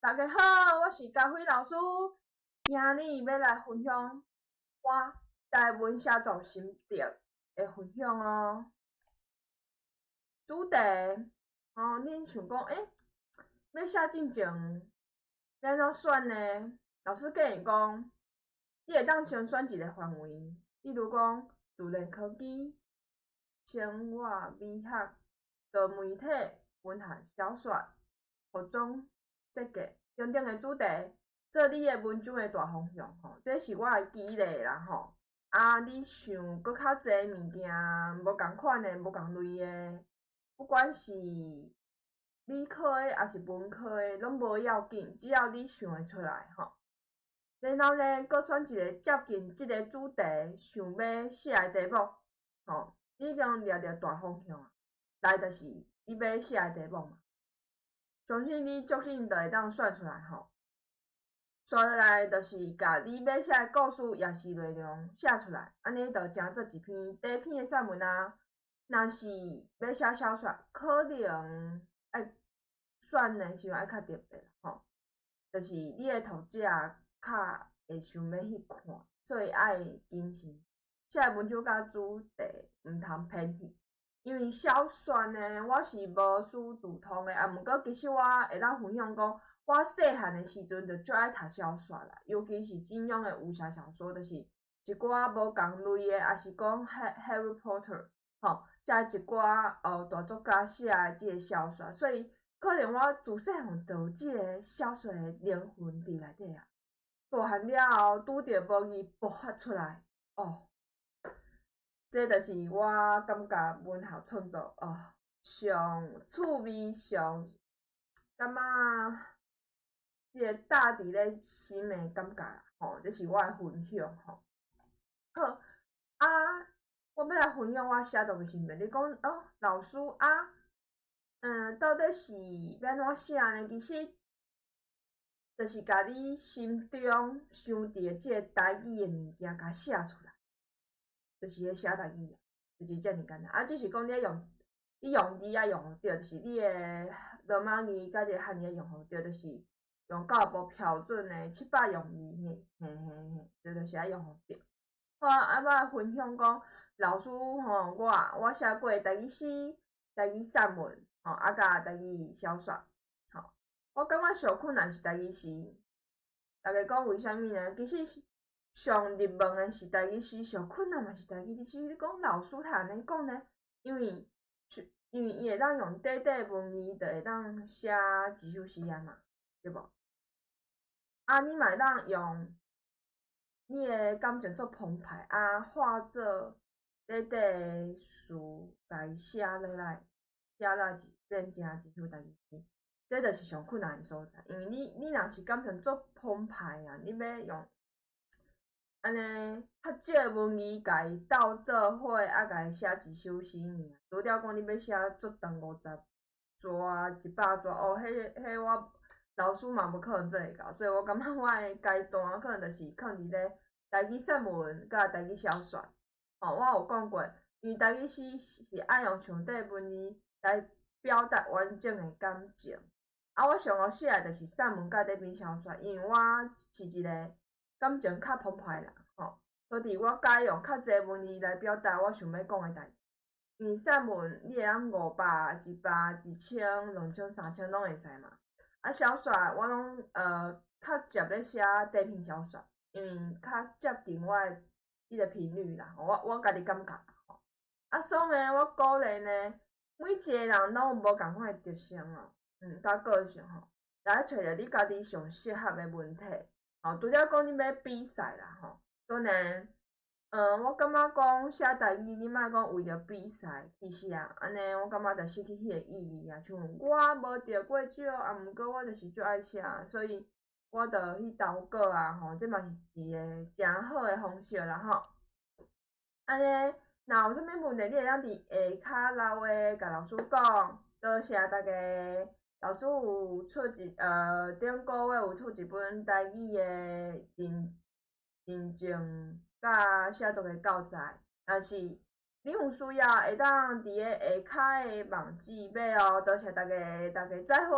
大家好，我是佳慧老師，今日欲來分享我台文寫作心得的分享哦。主題吼，恁想講，欸，欲寫進前欲按怎選呢？老師建議講，你會當先選一个範圍，比如講自然科技、生活美學、多媒體、文學小說、服裝設計等等的主題，做你的文章的大方向吼。這是我的舉例啦吼。啊，你想閣較濟物件無仝款的、無仝類的，不管是理科的抑是文科的，攏無要緊，只要你想會出來吼。然後呢，閣選一个接近這个主題想欲寫的題目，吼，你已經掠著大方向啊，來就是你欲寫的題目嘛。相信你足緊就會當算出來吼。煞落來就是共你欲寫的故事抑是內容寫出來，按呢就成做一篇短篇的散文啊。若是欲寫小說，可能愛選的時陣愛較特別吼，就是你的讀者較會想欲去看，所以愛謹慎。寫的文章佮主題毋通偏去。因為小說呢，我是無師自通的，啊，毋過其實我會當分享講，我細漢的時陣就足愛讀小說啦，尤其是金庸的武俠小說，就是一寡無仝類的，抑是講 Harry Potter 吼，遮一寡大作家寫的這个小說，所以可能我自細漢就有這个小說的靈魂佇內底啊。大漢了後，拄著無意爆發出來，哦。這就是我感覺文學創作哦，上趣味、上感覺這个貼佇咧心的感覺啦，吼，這是我的分享吼。好，啊，我欲來分享我寫作的心得。你講哦，老師啊，到底是欲按怎寫呢？其實，就是共你心中想著的這个台語的物件，共寫出來。就是咧寫台語啊，就是遮爾簡單。啊，只是講你愛用，你用字愛用對，就是你的羅馬字佮這个漢字愛用予對，就是用教育部標準的700用字，嘿，嘿嘿嘿，這就是愛用予對。好啊，啊，我來分享講，老師吼，我寫過台語詩、台語散文，吼，啊，佮台語小說，吼，我感覺上困難是台語詩。大家講為啥物呢？其實是。上入門的是台語詩，上困難嘛是台語詩。你講老師他按呢講呢？因為伊會當用短短文字，就會當寫一首詩啊嘛，對無？啊，你嘛會當用你的感情做澎湃啊，化做短短的詞，共伊寫落來，寫落去變成一首台語詩。這就是上困難的所在，因為你若是感情足澎湃啊，你欲用。按呢，較少的文字，共伊鬥做伙，啊，共伊寫一首詩爾。除了講你欲寫足長50逝、100逝，哦，彼我老師嘛無可能做會到，所以我感覺我的階段可能就是囥佇咧台語散文佮台語小說。吼，我有講過，因為台語詩是愛用上短文字來表達完整的感情。啊，我上好寫的就是散文佮短篇小說，因為我是一个感情較澎湃的人吼，所以我喜用較濟文字來表達我想欲講的代誌。因為散文你會當500、100、1000、2000、3000攏會使嘛。啊，小說我攏較捷咧寫短篇小說，因為較接近我的彼个頻率啦，我家己感覺吼。啊，所以呢，我鼓勵呢，每一个人攏有無仝款的特性哦，佮個性吼，來揣著你家己上適合的文體。吼，除了講你欲比賽啦吼，當然，我感覺講寫台語，你莫講為著比賽去寫，按呢我感覺就失去彼个意義啊。像我無得過獎，啊，毋過我就是足愛寫，所以我就去投稿啊吼，這嘛是一个誠好的方式啦吼。按呢，若有啥物問題，你會當佇下跤留話共老師講，多謝大家。老師有出一頂個月有出一本台語的認證佮寫作的教材，若是你有需要，會當佇咧下跤的網址買哦。多謝大家，大家再會。